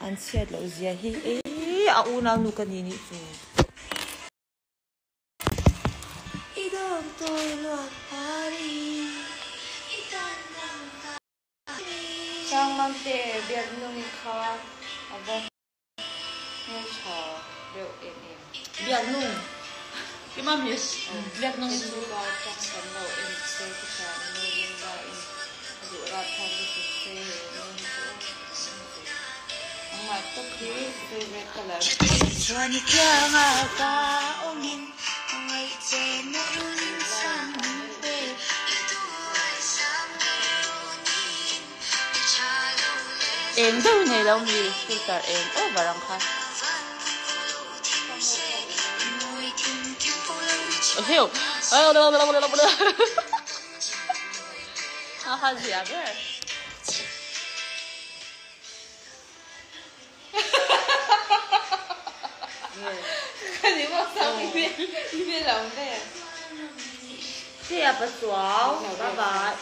An chhiat loh zia hi e a unau nu ka ni nih chu. Sangmamte biaknung kha a va hmeltha deuh em em. Biaknung Kima miss Biaknung Chu ba tang kan lo en che ka hria nu Linda in a duh rat thlak lutuk che he nu hi chu aw Nangmah tawk hi favorite colour. Eng deuh nei lo mi filter eng over ang kha. Heo A kha zia ber. Tia pasuau bye bye.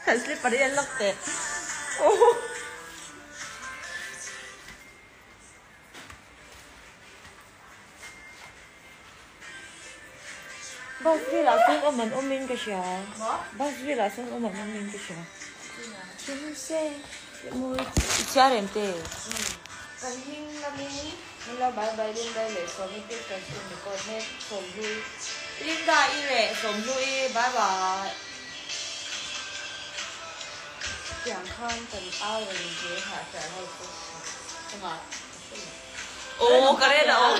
Kan slipper hi an lak teh. Bus velah sawn awm an awm in ka hria. Bus velah sawn awm an awm in ka hria. I chhiar em te? Kan hming lamin min lo bai bai Linda i leh Sawmi te kan chhun record mek Sawmhlui. Linda i leh Sawmhlui bye bye. Tiang khan kan au reng he hah hriat ho chu. Engah? Aw ka rel a awm.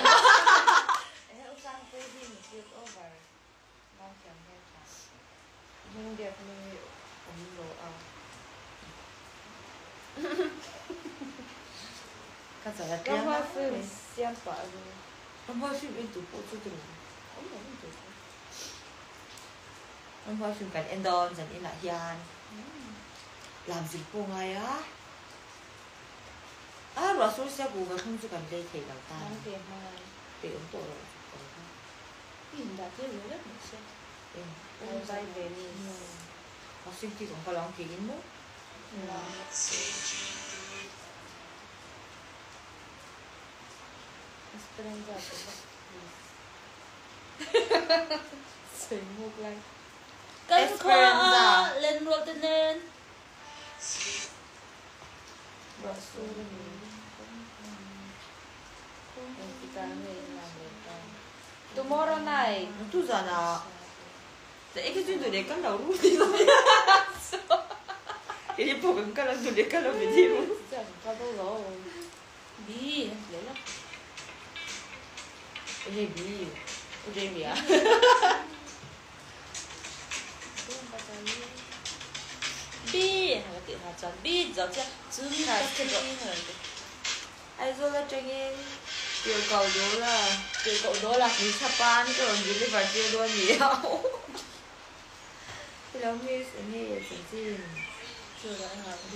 Ehe u Sangpui hi mi cute over Nauthiam hmeltha hming biak hming hi awm lo a. Ka chal a tliang Ramhuai film siam pah a ru. Ramhuai film en tur pawh chu tilo. Awm lo en tur pawh. Ramhuai film kan en dawn zan inah hian lam zir pawh ngai a. A ruah sawi sia ku va thlung chu kan lei thei lo ta. Nang ve hmangai. Peih awm tawh lo chu ka va. I in dah tir ve vek mai sia. Eng. Bye bye Venice. A swing ti kawng ka lo ang ke in maw. Esperanza te vak please. Sawi muk lai. Kan khua a lenrual te nen. Tomorrow night. Tu zan ah ta eke chu du leh kan lo ru ti lo kei pawh kan kal a du leh kan lo be ti ru. Bi le la. Enge bi u Jamie a. Bi ka tih hna chuan bi zo chiah chung ka che rawh. Aizawl atangin tirhkoh dawl a. Tirhkoh dawl a. Min thlapan ka rawn deliver tir dawn ni a. Hello miss enge chanchin.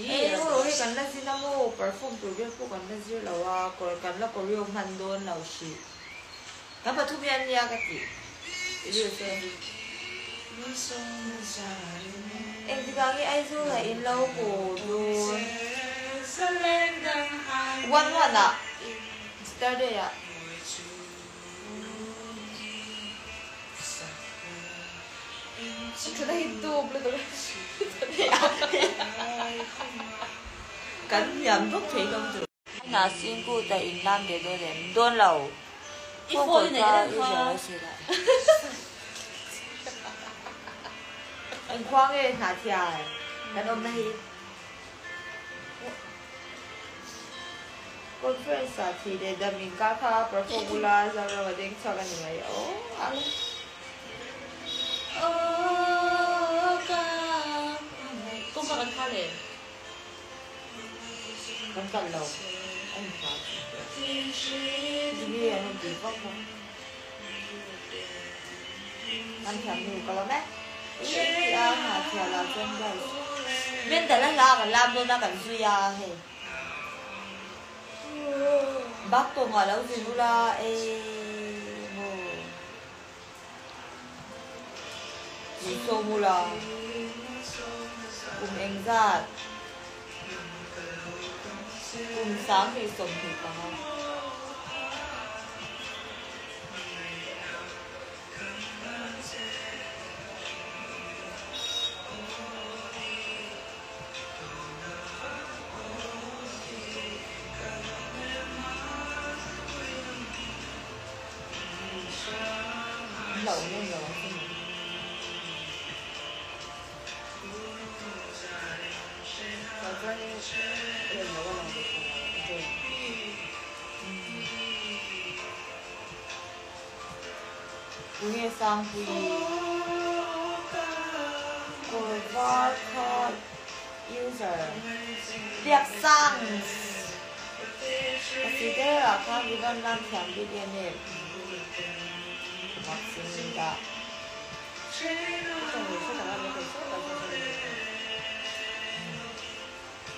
Ei rawh hi kan la zin a maw perform tur vel pawh kan la zir lo a kan la choreo hman dawn lo hrih. Kan pathum hi an nia ka tih. Engtikah nge Aizawl ah in lo haw dawn? One one ah Saturday ah. Kan hniam vak thei lo chu. Hna singkut a in lam ve dawn em? Dawn lo. I phone i neih reng kha. Eng khua nge hna thial kan awmna hi? Conference ah thih leh dam inkar kha perform ula Zoram a deng chhuak a ni mai aw. Aw ka kawngka kan khar em? Kan kalh lo. A inhla Tinge an rawn tih vak vak. An thiam nu ka lawm e. I en tih a nghah thiah lah chuan guys. Mental a hla kan lam dawn a kan zui a hei. Bak tawngah lo zin ula e maw. Min sawm ula. Kum engzat? Kum 2025. An la awm em lo ang chu maw? Tah chuan em lo a lang ve thei ang a join. Tunge Sangpuii? Kawr var kha user Biaksang. Ka si der ah khan i van lam thiam bik em em Maximida.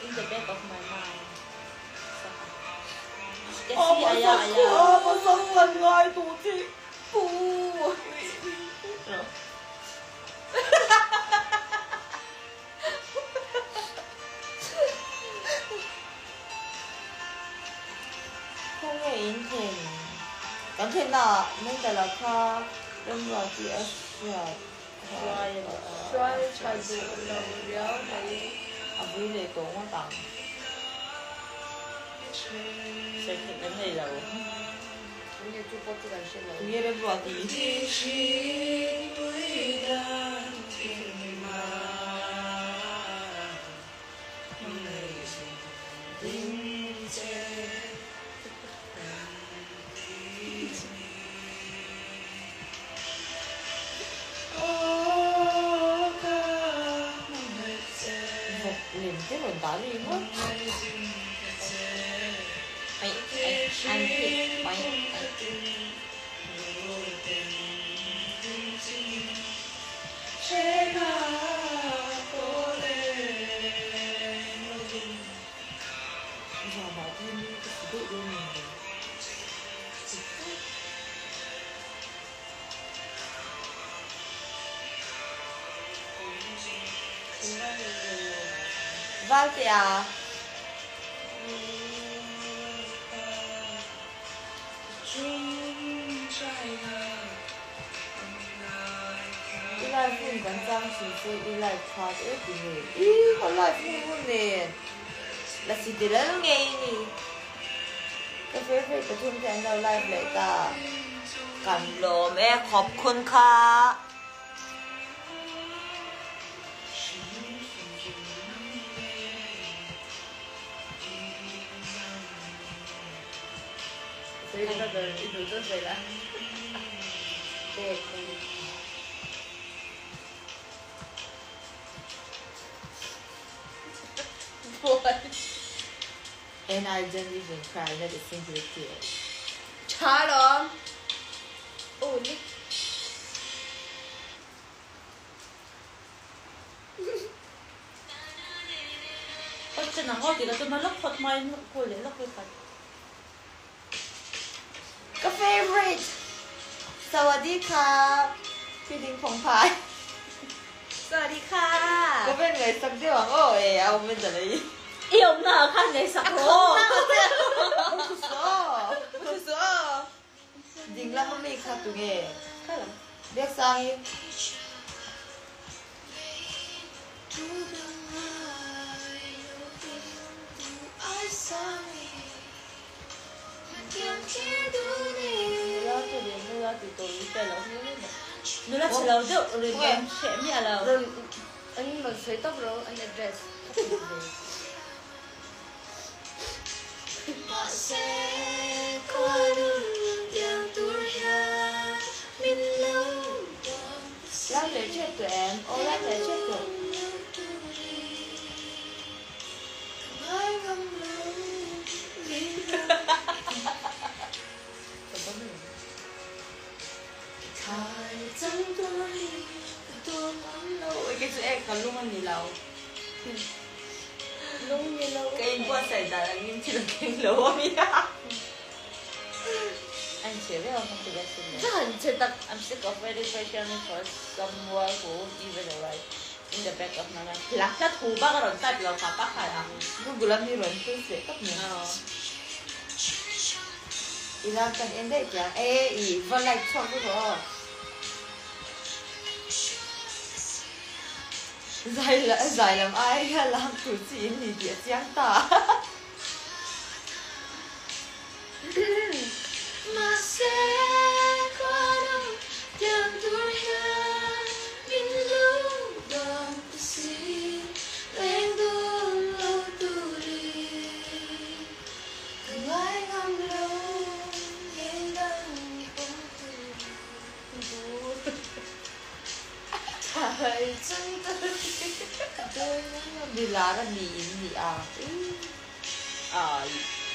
In the back of my mind. Saka. Aw Kasi aya pasal aya. ko pasal kan ngai tu chi pu. Khawnge in then kan then ah mental ah kha Remruati a hriat Hruai a ni. Hruai tha duh lo riau mai. A vui leh tawh ngawt ang. Sawi theih kan nei lo. Tunge chu pawh chu kan hre lo. Tunge Remruati? Vawk lem te rawn dah lui ngawt. Aih aih an hit aih aih. Zanah te hian ka si deuh dawn em le? Valtea. I live hun kan chang thin chu i live khat e ti nge? Ih ka live hun hun nen la si ti lal ngei ni. Ka favorite pathum te an lo live leh ta. Kan lawm e khawp khun kha. And I didn't even cry, not a single tear. Tha lawm. Aw ni. Aw chen ang aw tih ka tum a lawk phawt hmain call leh lawk hi khat. Ka favorite Sawadee kha Pi Ding Phong Phai. Sawadee kha. Ka ven ngaihsak deuh ang aw e a awm en ta lei. I awmna ah khan ngaihsak rawh. Ding lam ami kha tunge? Biaksangi. Nula chhe lo deuh rin kan hreh miah lo. An rawn sawi tawp ro an address. Live leh tep tawh em? Aw live leh tep tawh. Kei chu e ka lung a ni lo. Lung ni lo. Ka inbuatsaih dan angin thil a thleng lo a mi a. An chhe viau ang ti ka sin Ka han chhe tak. I'm sick of waiting patiently for someone who won't even arrive in the back of my mind. Hla hla thu bak a rawn type lo kha pa khan a. Google a mi rawn post leh tawp nen. I lam kan en daih chiang e i va like chhuak vek rawh aw. Zai zai lam aia lam tur chi in ni tih a chiang ta. Mahse khuanu tiang tur hian min lungdam ta si, leng dun lo turin ka ngai ngam lo ngei dang pawm tur. Thai chung turin Milar a mi in ni a. Ai,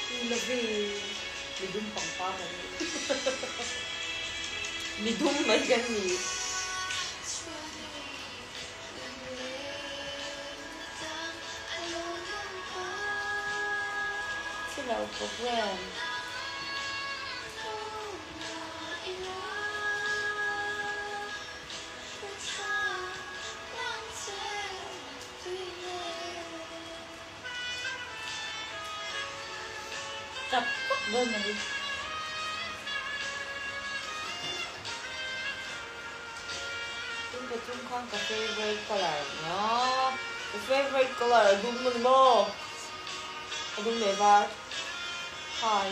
ni love, midum pangpar an ni. Midum mai kan ni. Chilo program. Tap vak dawn a ni. Tin pathum khan ka favourite colour nia ka favourite colour a dum a ni maw a dum leh var hi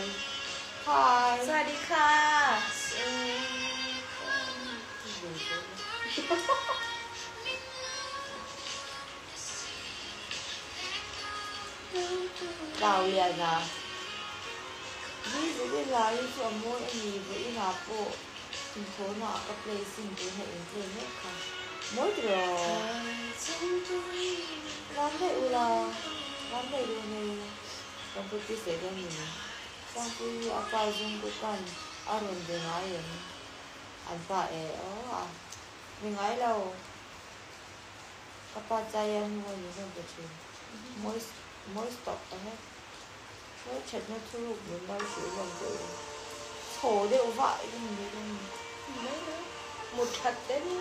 hi Sawasdee kha. Tlau lian a, Zizili hla hi chu a mawi a ni, vawiinah pawh inthawhnaah ka play sin tuna in play mek kha mawi tiraw? Lam daih ula, lam daih dawn e, kan practice leh dawn ni. Sangpui hi a pa Zungkukan a rawn be ngai em? An pa e aw a be ngai lo. Ka pa chai a hnu a ni zawk ve thin. Mawi mawi stop ta hlek. Mawi thatna thuruk min lo hrilh hlawm teh u. Chho deuh vah in ni mai dawn ni. Mai mai. Mut that te ni.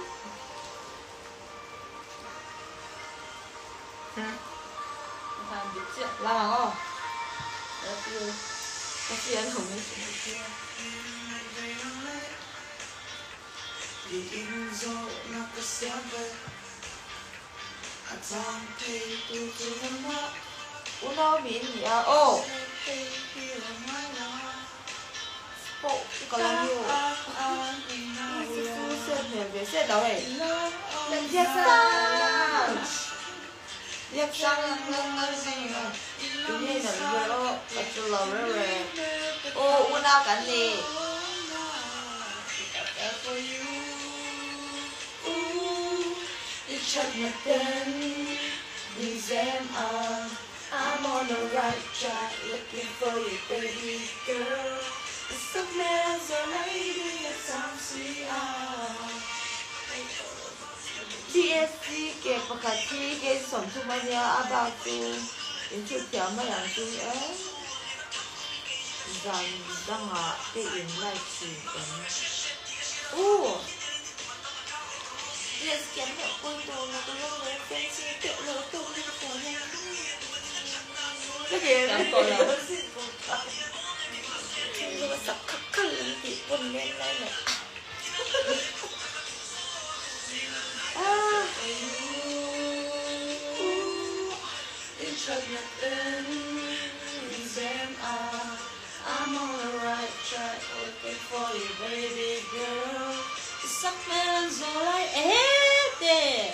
Khan dik chiah. Lam ang aw. Love you. Ka si an awm e. Unau mi in ni a aw. Pawh ka la nge aw. I si su set hmel ve set lo hei. Biaksang! Biaksang! Tunge nalh ber aw ka chu lo reuh reuh. Aw unau kan ni. TSC ke pakhat hi kg 30 a nia, a bak chu inchhut thiam mai ang chu e. Zan dangah te in like thin em? Ooh!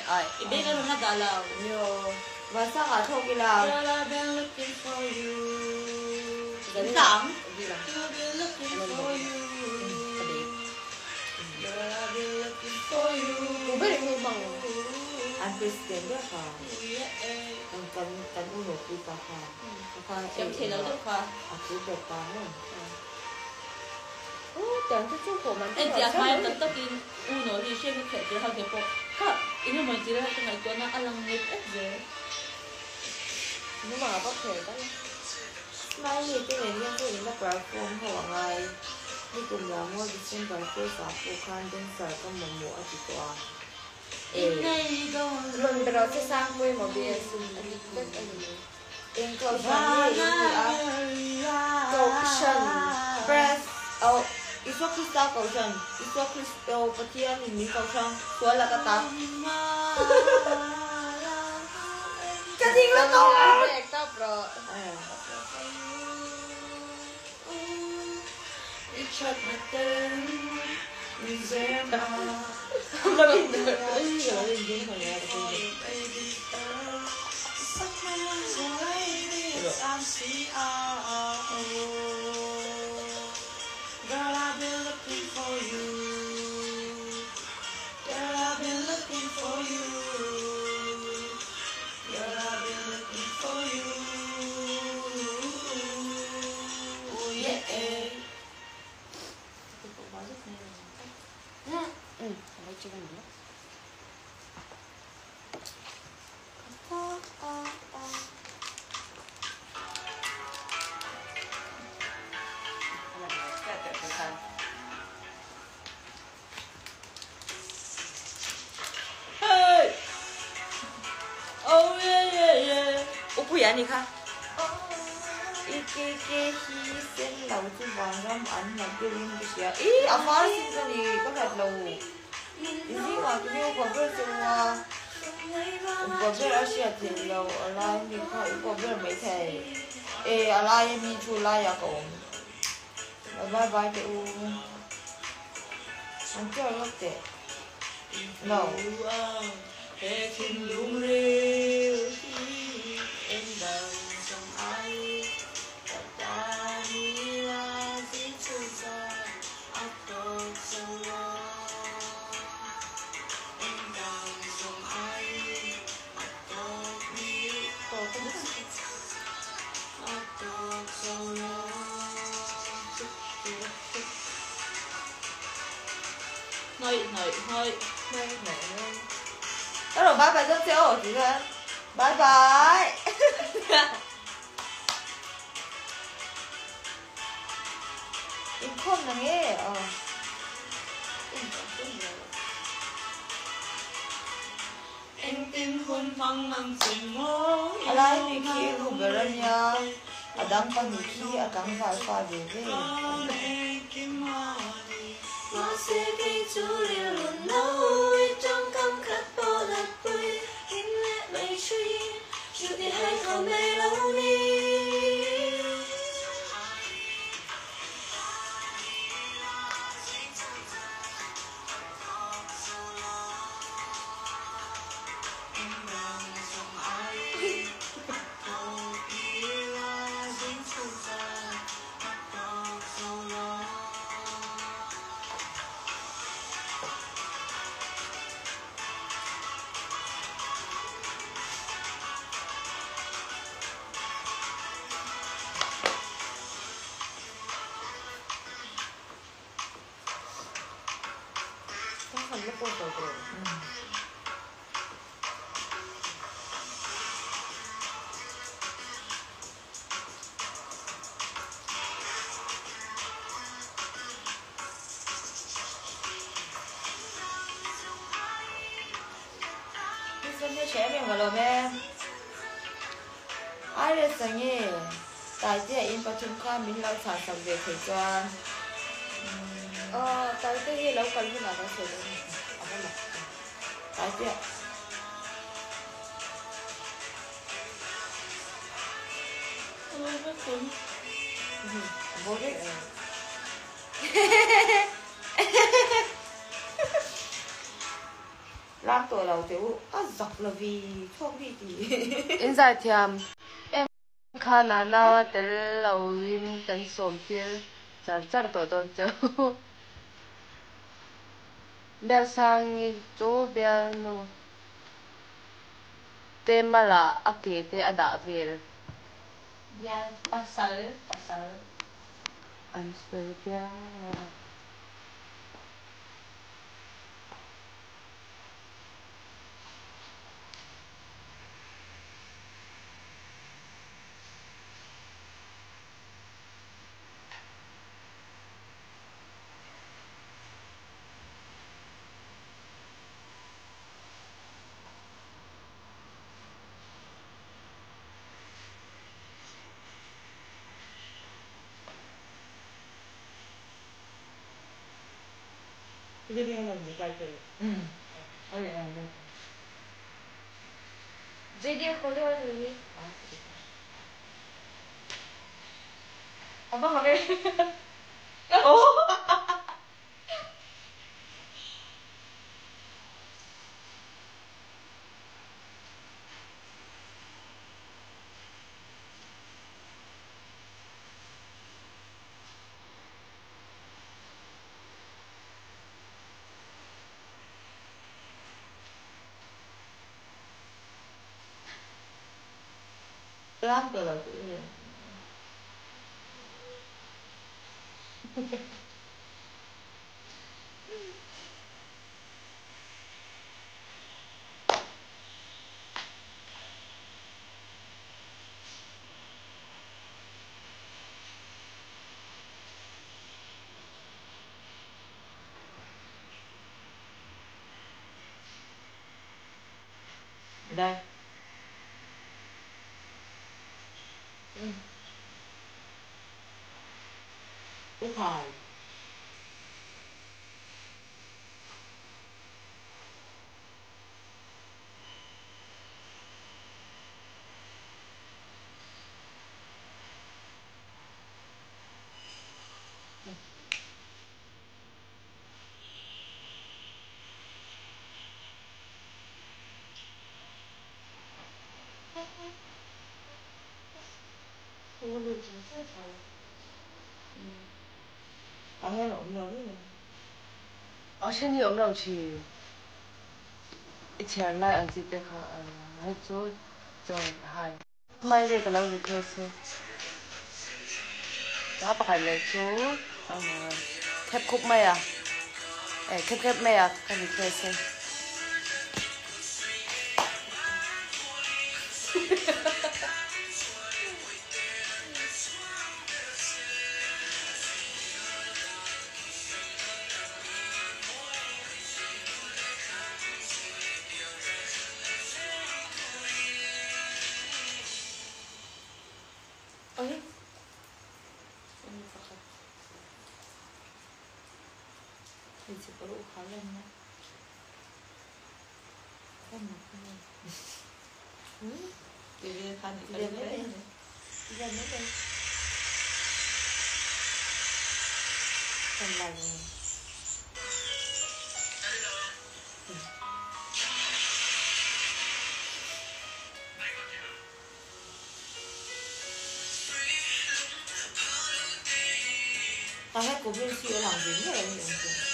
Ai, i bag a rawn la dah lo. Nio, Vansangah thawk ila. In tla ang. An president ber kha kan kan kan u nupui pa kha ka kha Siam thei lo deuh kha. A pui ber pa maw. Entia hmaia tak takin U Nawhi hriat ka khelh tir ho te pawh kha eng emaw inti reuh ka ngaihtuahna a lang nghet et zel. Smiley te nen hian chuan inla perform ho a ngai. Nikum la maw December first ah pawh khan dancer ka mamawh a ti tawh a. Rawn be rawh che sang pawimawh ber a dik vek a ni mai. Eng kohhran nge in nih a? Kohhran Press oh Isua Krista kohhran Isua Kristo Pathian in min kohhrang sual la ka ta Ka ding la tawh Upui a ni kha. I ke ke hi sen lo chu vanram an hlat deuhin ka hria. I a var sin ka ni ka hlat lo. I zingah ka nge upa ber chu a upa ber a hriat theih loh a lai mi kha upa ber maithei. E a lai ami chu laiah ka awm. Bye bye teh u. An chair lawk teh. No. Hnawih hnawih hnawih. Hnawih hnawih hnawih. Ka rawn bye bye dawn che aw ti khan. Bye bye. Inkhawm na nge aw. A lai mi khi nu ber a nia, a dang pahnih khi a tlangval fa ve ve. Taitea in pathum kha min lo chhan sak ve thei chuan. Aw, Taitea hi lo kal hunah kan sawi dawn a ni. A va mak ve. Taitea. Bawr vek. Ram tawh lo teh u, a zak lo vi, chhuak vi ti. In zaithiam em kha nana tel lo in kan sawm tir char char tawh dawn che u. Bialsangi chu bialnu te malah a ke te a dah vel. Bial pasal pasal. An sawi viau a. 这边的五块钱。嗯。哎呀，这点好料是不是？啊，不好嘞。哦。啷个了？来。嗯。不怕。 啊，现在有没有去？以前来儿子的话，还做做还买那个老子可是，他不还来做，开阔没啊？哎，开开没啊？开始开始。大概国宾区有两间，没有两间。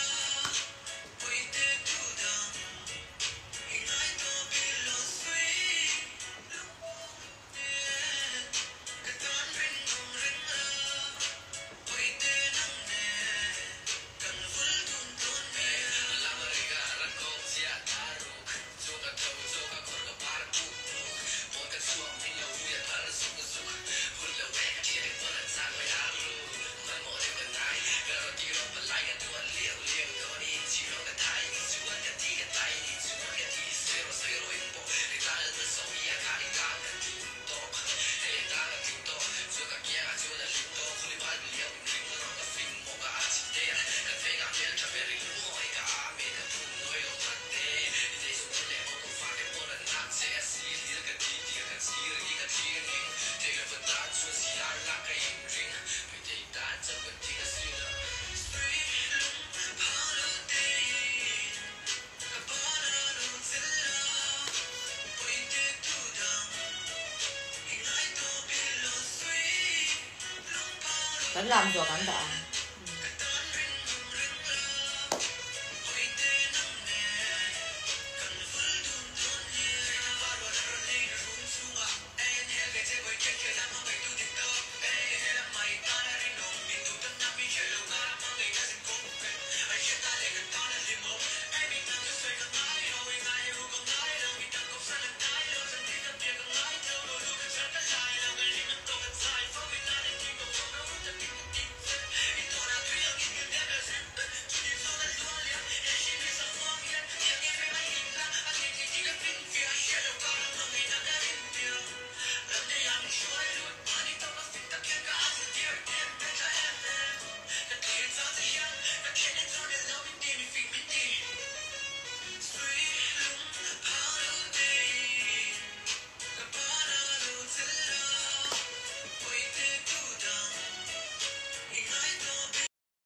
Vẫn làm rồi cảm tạ.